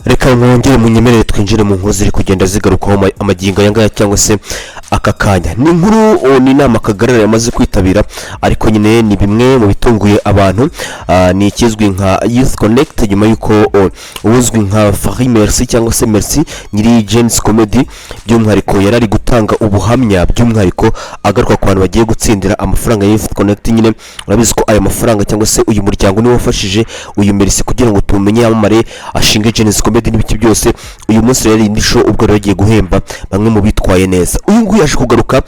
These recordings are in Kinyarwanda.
Reka mwongere munyemerere twinjire mu nkuru ziri kugenda zigarukaho amagingo aya ngaya cyangwa se aka kanya. Ni inkuru ni inama Kagarara yamaze kwitabira, ariko nyine ni bimwe mu bitunguye abantu. Ni ikizwi nka Youth Connect, nyuma y'uko uzwi nka Fally Merci cyangwa se Merci nyiri Gen-Z Comedy by'umwihariko yari ari gutanga ubuhamya, by'umwihariko agaruka ku bantu bagiye gutsindira amafaranga ya Youth Connect. Nyine urabizi ko aya mafaranga cyangwa se uyu muryango niwo wafashije uyu Merci kugira ngo tumenye, yamamare, ashinge Gen-Z Comedy n'ibiki byose. Uyu munsi rero indi show ubwo rero agiye guhemba bamwe mu bitwaye neza. Uyu nguyu yaje kugaruka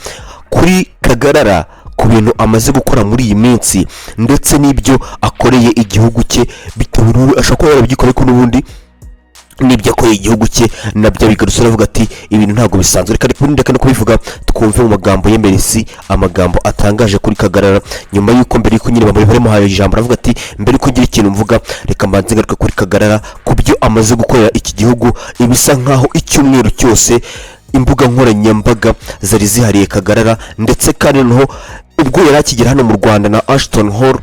kuri Kagarara, ku bintu amaze gukora muri iyi minsi ndetse n'ibyo akoreye igihugu cye, bitewe n'ubu ashobora kuba yarabyikoreye, ariko n'ubundi n'ibyo akoreye igihugu cye nabyo bigarutse, aravuga ati ibintu ntabwo bisanzwe. Reka reka no kubivuga, twumve mu magambo ye Merci, amagambo atangaje kuri Kagarara, nyuma y'uko mbere y'uko nyine bamuhaye ijambo aravuga ati mbere y'uko ngira ikintu mvuga, reka mbanze ngaruke kuri Kagarara ku byo amaze gukorera iki gihugu. Ibisa nkaho icyumweru cyose imbuga nkoranyambaga zari zihariye Kagarara, ndetse kandi noneho ubwo yari akigera hano mu Rwanda na Ashton Hall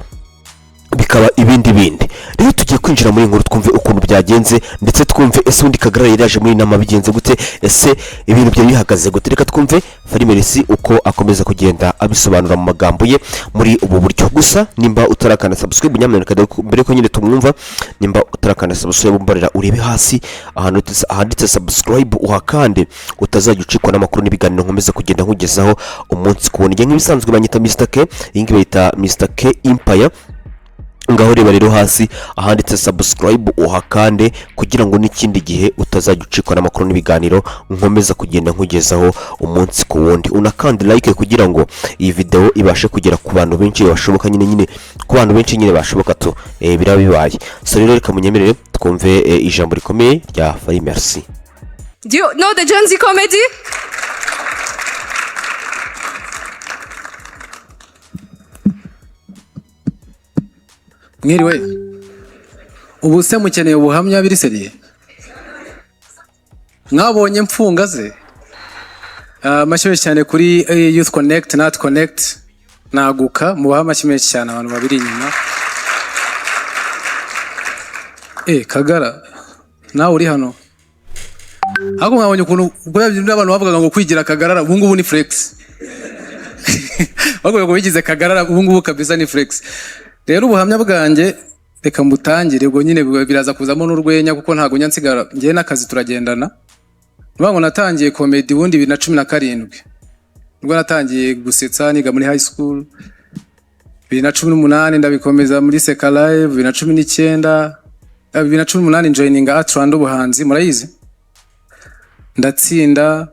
bikaba ibindi bindi. Rero tugiye kwinjira muri iyi nkuru, twumve ukuntu byagenze, ndetse twumve ese ubundi Kagarara yari yaje muri iyi nama bigenze gute, ese ibintu byari bihagaze gute. Reka twumve Fally Merci uko akomeza kugenda abisobanura mu magambo ye muri ubu buryo. Gusa nimba utarakanda subscribe, nyamuneka mbere ko nyine tumwumva, nimba utarakanda subscribe, mbarira urebe hasi ahantu handitse subscribe uhakande, utazajya ucikwa n'amakuru n'ibiganiro nkomeza kugenda nkugezaho umunsi ku wundi. Njye nk'ibisanzwe banyita Mr K, iyi ngiyi bayita Mr K Empire. Ngaho reba rero hasi ahanditse subscribe uhakande, kugira ngo n'ikindi gihe utazajya ucikwa n'amakuru n'ibiganiro nkomeza kugenda nkugezaho umunsi ku wundi. Unakande like kugira ngo iyi video ibashe kugera ku bantu benshi bashoboka, nyine ku bantu benshi nyine bashoboka tu biraba bibaye. So rero reka munyemerere twumve ijambo rikomeye rya Fally Merci. Do you know the Gen Z Comedy? Mwiriwe. Ubu se mukeneye ubuhamya biri sérieux? Mwabonye mfunga ze? Amashyi menshi cyane kuri Youth Connect na Art Connect naguka, mubaha amashyi menshi cyane abantu babiri inyuma. Kagara, nawe uri hano, ariko mwabonye ukuntu ubwo abantu bavugaga ngo kwigira Kagarara, ubu ngubu ni flex. Bavuga ngo bigize Kagarara, ubu ngubu kabisa ni flex. Rero ubuhamya bwanjye reka mbutangire, ubwo nyine biraza kuzamo n'urwenya, kuko ntabwo njya nsigara, njyewe n'akazi turagendana. Nuvuga ngo natangiye comedy ubundi 2017, nibwo natangiye gusetsa niga muri high school. 2018 ndabikomeza muri Seka Live, 2019, 2018 njoininga Art Rwanda ubuhanzi, murayizi, ndatsinda,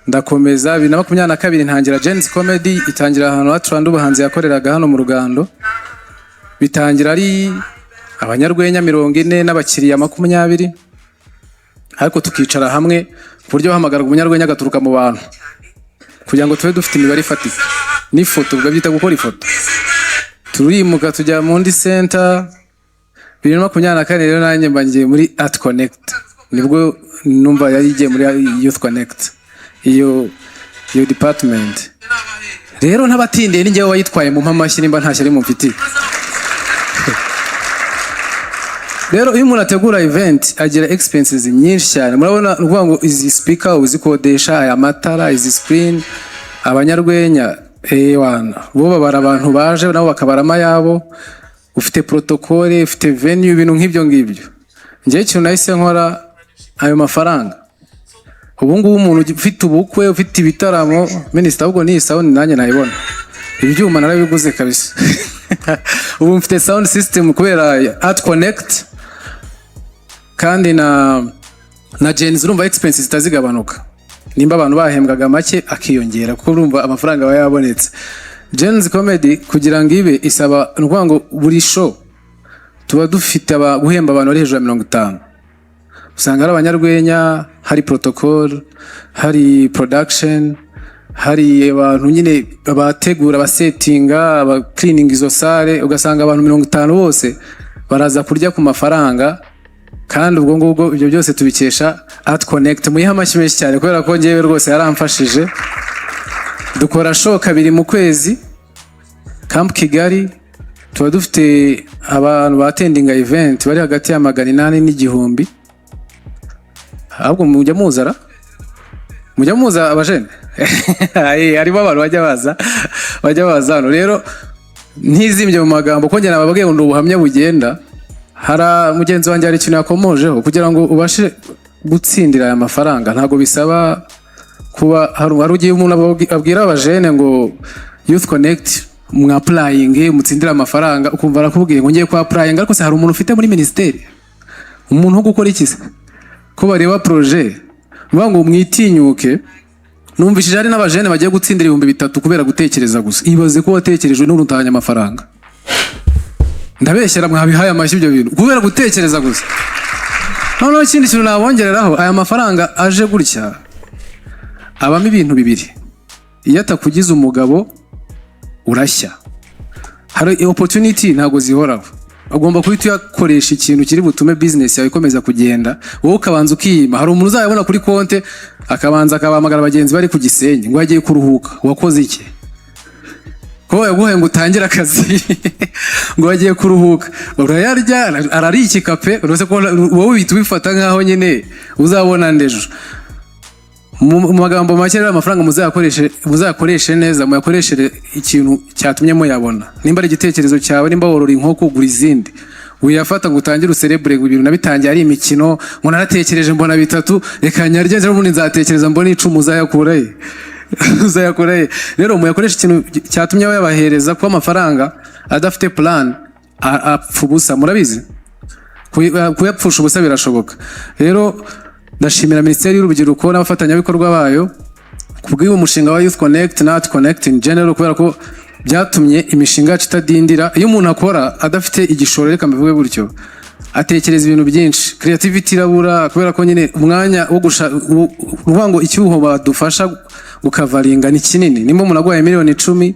ndakomeza. 2022 ntangira Gen-Z Comedy, itangira ahantu Art Rwanda ubuhanzi yakoreraga hano mu Rugando. Bitangira ari abanyarwenya 40 n'abakiriya 20, ariko tukicara hamwe ku buryo bahamagarwa umunyarwenya agaturuka mu bantu, kugira ngo tube dufite imibare ifatika n'ifoto, ubwo byita gukora ifoto. Turimuka tujya mu ndi center 2024. Rero nanjye mba ngiye muri Art Connect, nibwo numva yari igiye muri Youth Connect, iyo department. Rero ntabatindiye, ni njyewe wayitwaye, mu amashyi nimba nta shyari mumfitiye. Rero iyo umuntu ategura event agira expenses nyinshi cyane. Murabona, ni ukuvuga ngo izi speaker uzikodesha, aya matara, izi screen, abanyarwenya wana bo babara abantu baje nabo bakabaramo ayabo, ufite protocole, ufite venue, ibintu nk'ibyo ngibyo. Njyewe ikintu nahise nkora, ayo mafaranga, ubu ngubu umuntu ufite ubukwe, ufite ibitaramo, minisita, ahubwo n'iyi sound nanjye nayibona, ibyuma narabiguze kabisa. Ubu mfite sound system kubera Art Connect kandi na Gen-Z. Urumva expenses zitazigabanuka, nimba abantu bahembwaga make akiyongera, kuko urumva amafaranga aba yabonetse. Gen-Z Comedy kugira ngo ibe isaba, ni ukuvuga ngo buri show tuba dufite guhemba abantu bari hejuru ya 50. Usanga ari abanyarwenya, hari protocol, hari production, hari abantu nyine abategura, abasetinga, abacleaninga izo salle, ugasanga abantu 50 bose baraza kurya ku mafaranga. Kandi ubwo ngubwo ibyo byose tubikesha Art Connect. Muyihe amashyi menshi cyane, kubera ko ngewe rwose yaramfashije. Dukora show kabiri mu kwezi, Camp Kigali. Tuba dufite abantu ba-attendinga event bari hagati ya 800 n'1000. Ahubwo mujya muzara, mujya muza abajene. Harimo abantu bajya baza hano. Rero ntizimbye mu magambo, ko njye nababwiye ngo ni ubuhamya bugenda. Hari mugenzi wanjye, hari ikintu yakomojeho: kugira ngo ubashe gutsindira aya mafaranga, ntabwo bisaba kuba hari ugiye umuntu abwira abajene ngo Youth Connect, mwa-applyinge mutsindire amafaranga, ukumva arakubwiye ngo ngiye kwa applyinga. Ariko se hari umuntu ufite muri minisiteri, umuntu wo gukora iki se, ko bareba projet? Bivuga ngo mwitinyuke. Numvishije hari n'abajene bagiye gutsindira 3000 kubera gutekereza gusa. Ibaze ko watekereje none utahanye amafaranga. Ndabeshyera? Mwabihaye amashyi ibyo bintu kubera gutekereza gusa. Noneho ikindi kintu nabongereraho, aya mafaranga aje gutya abamo ibintu bibiri: iyo atakugize umugabo urashya. Hari opportunity ntabwo zihoraho, ugomba guhita uyakoresha ikintu kiri butume business yawe ikomeza kugenda, wowe ukabanza ukiyima. Hari umuntu uzayabona kuri konte, akabanza akabahamagara bagenzi bari ku Gisenyi ngo agiye kuruhuka. Wakoze iki ko yaguhaye ngo utangire akazi ngo agiye kuruhuka? Urayarya, ararikika pe. Uretse ko wowe uhita ubifata nkaho nyine uzabona ndejo. Mu magambo make rero, amafaranga muzayakoreshe neza, muyakoreshere ikintu cyatumye muyabona. Nimba ari igitekerezo cyawe, nimba worora inkoko, gura izindi. Uyafata ngo utangire u-celebrate ngo ibintu nabitangiye ari imikino, ngo naratekereje mbona bitatu, reka nyarye, ejo bundi nzatekereza mbona 10. Uzayakura he? Uzayakura he? Rero muyakoreshe ikintu cyatumye bayabahereza, kuko amafaranga adafite plan apfa ubusa. Murabizi, kuyapfusha ubusa birashoboka. Rero ndashimira Minisiteri y'Urubyiruko n'abafatanyabikorwa bayo kubw'uyu mushinga wa Youth Connect na Art Connect in general, kubera ko byatumye imishinga yacu itadindira. Iyo umuntu akora adafite igishoro, reka mbivuge gutyo, atekereza ibintu byinshi, creativity irabura, kubera ko nyine umwanya wo gusha uvuga ngo icyuho badufasha gu-coveringa ni kinini. Nimba umuntu aguhaye miliyoni 10,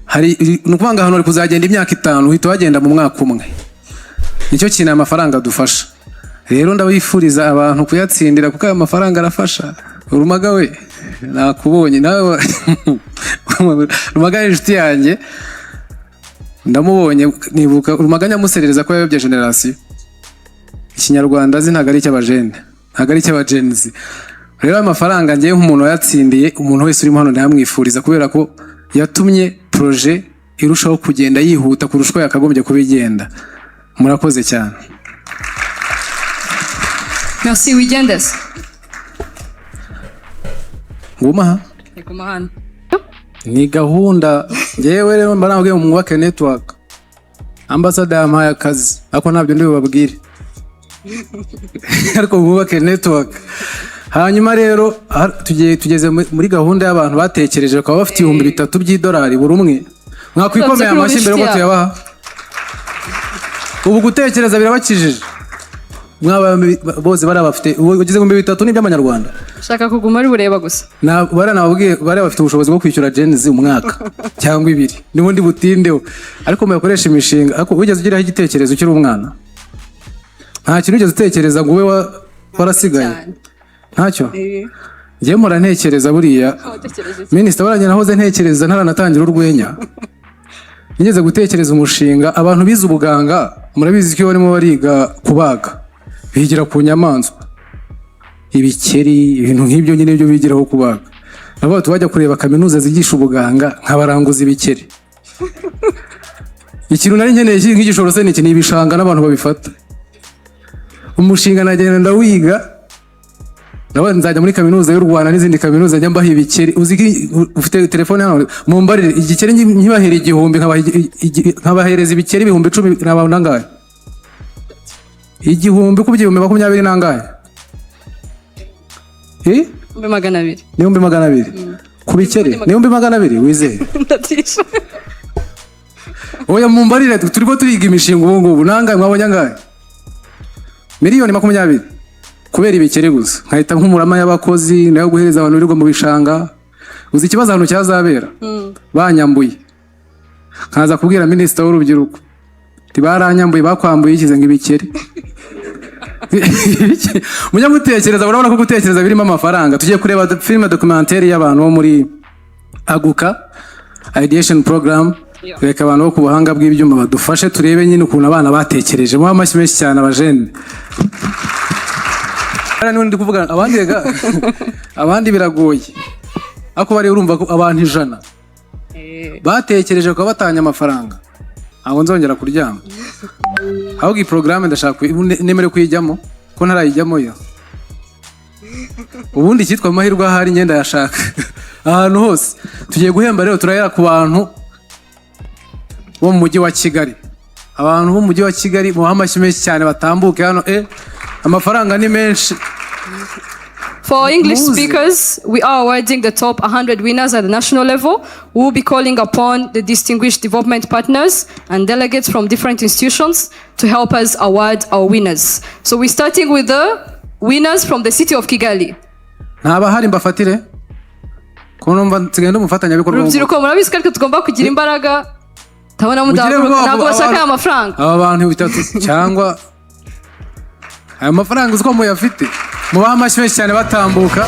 hari ni ukuvuga ngo ahantu hari kuzagenda imyaka 5, uhita wagenda mu mwaka umwe. Nicyo kintu aya mafaranga adufasha. Rero ndabifuriza abantu kuyatsindira, kuko aya mafaranga arafasha. Rumaga we, nakubonye nawe. Rumaga ni inshuti yanjye, ndamubonye nibuka Rumaga nyamuserereza ko yayobye generation. Ikinyarwanda azi ntabwo ari icy'abajene, ntabwo ari icy'abagenzi. Rero ayo mafaranga, ngewe nk'umuntu wayatsindiye, umuntu wese urimo hano ndayamwifuriza, kubera ko yatumye projet irushaho kugenda yihuta kurusha uko yakagombye kuba igenda. Murakoze cyane. Merci, wigendeze. Nguma aha? Guma hano. Ni gahunda. Ngewe rero mba nabwiye ngo mwubake network. Ambasada yampaye akazi, ariko ntabyo ndi bubabwire, ariko mwubake network. Hanyuma rero tugiye, tugeze muri gahunda y'abantu batekereje, bakaba bafite 3000 by'idolari buri umwe. Mwakwikomeye amashyi mbere yuko tuyabaha. Ubu gutekereza birabakijije. Mwaba bose bari bafite ubu ugeze 3000 ni iby'amanyarwanda. Shaka kuguma ari bureba gusa. Na bariya nababwiye, bariya bafite ubushobozi bwo kwishyura Gen Z umwaka cyangwa 2, n'ubundi butindeho, ariko muyakoresha imishinga. Ariko wigeze ugiraho igitekerezo ukiri umwana? Nta kintu wigeze utekereza ngo ube warasigaye? Cyane. Ntacyo. Njyewe mpora ntekereza buriya. Watekereje iki? Minisita baranjye, nahoze ntekereza ntaranatangira urwenya. Nigeze gutekereza umushinga. Abantu bize ubuganga murabizi ko iyo barimo bariga kubaga bigira ku nyamaswa, ibikeri, ibintu nk'ibyo nyine byo bigiraho kubaga. Nabo bajya kureba kaminuza zigisha ubuganga, nkabaranguza ibikeri. Ikintu nari nkeneye nk'igishoro se ni iki? Ni ibishanga n'abantu babifata. Umushinga nagenda ndawiga, nawe nzajya muri Kaminuza y'u Rwanda n'izindi kaminuza, njya mbaha ibikeri. Uzi ko ufite telefone hano, mumbarire igikeri nkibahera 1000, nkabahereza ibikeri 10,000, nabona angahe? 1000 kubye 20,000 ni angahe? Eh? 200,000. Ni 200,000 ku bikeri? Ni 200,000 wizeye? Ndabyishe. Oya, mumbarire, turimo turiga imishinga ubu ngubu. Nangahe mwabonye? Angahe? Miliyoni 20 kubera ibikeri gusa. Nkahita nkumurama y'abakozi nayo guhereza abantu birirwa mu bishanga. Uzi ikibazo ahantu cyazabera? Banyambuye, nkaza kubwira minisita w'urubyiruko nti baranyambuye. Bakwambuye ikize? Ngo ibikeri. Mujya mutekereza, urabona ko gutekereza birimo amafaranga. Tugiye kureba filime documentaire y'abantu bo muri Aguka Ideation Program. Reka abantu bo ku buhanga bw'ibyuma badufashe, turebe nyine ukuntu abana batekereje. Muhe amashyi menshi cyane abajene. Hariya niho ndi kuvuga abandi, rega abandi biragoye, ariko bari urumva ko abantu 100 batekereje kuba batanya amafaranga, ntabwo nzongera kuryama. Ahubwo iyi porogaramu ndashaka nemerewe kuyijyamo ko ntarayijyamo yo? Ubundi icyitwa amahirwe ahari ngenda yashaka ahantu hose. Tugiye guhemba rero, turahera ku bantu bo mu mujyi wa Kigali. Abantu bo mu mujyi wa Kigali, muhe amashyi menshi cyane, batambuke hano. Amafaranga ni menshi. For English Muzi. speakers, we are awarding the top 100 winners at the national level. We will be calling upon the distinguished development partners and delegates from different institutions to help us award our winners. So we're starting with the winners from the city of Kigali. Ntabahari mbafatire ko numva nsigaye ndi umufatanyabikorwa. Urubyiruko, murabizi ko ariko tugomba kugira imbaraga. Ndabona Mugire mudahaguruka, vuba ntabwo vuba, bashaka aya mafaranga. Aba bantu bitatu cyangwa aya mafaranga uzi ko muyafite. Mubahe amashyi menshi cyane batambuka.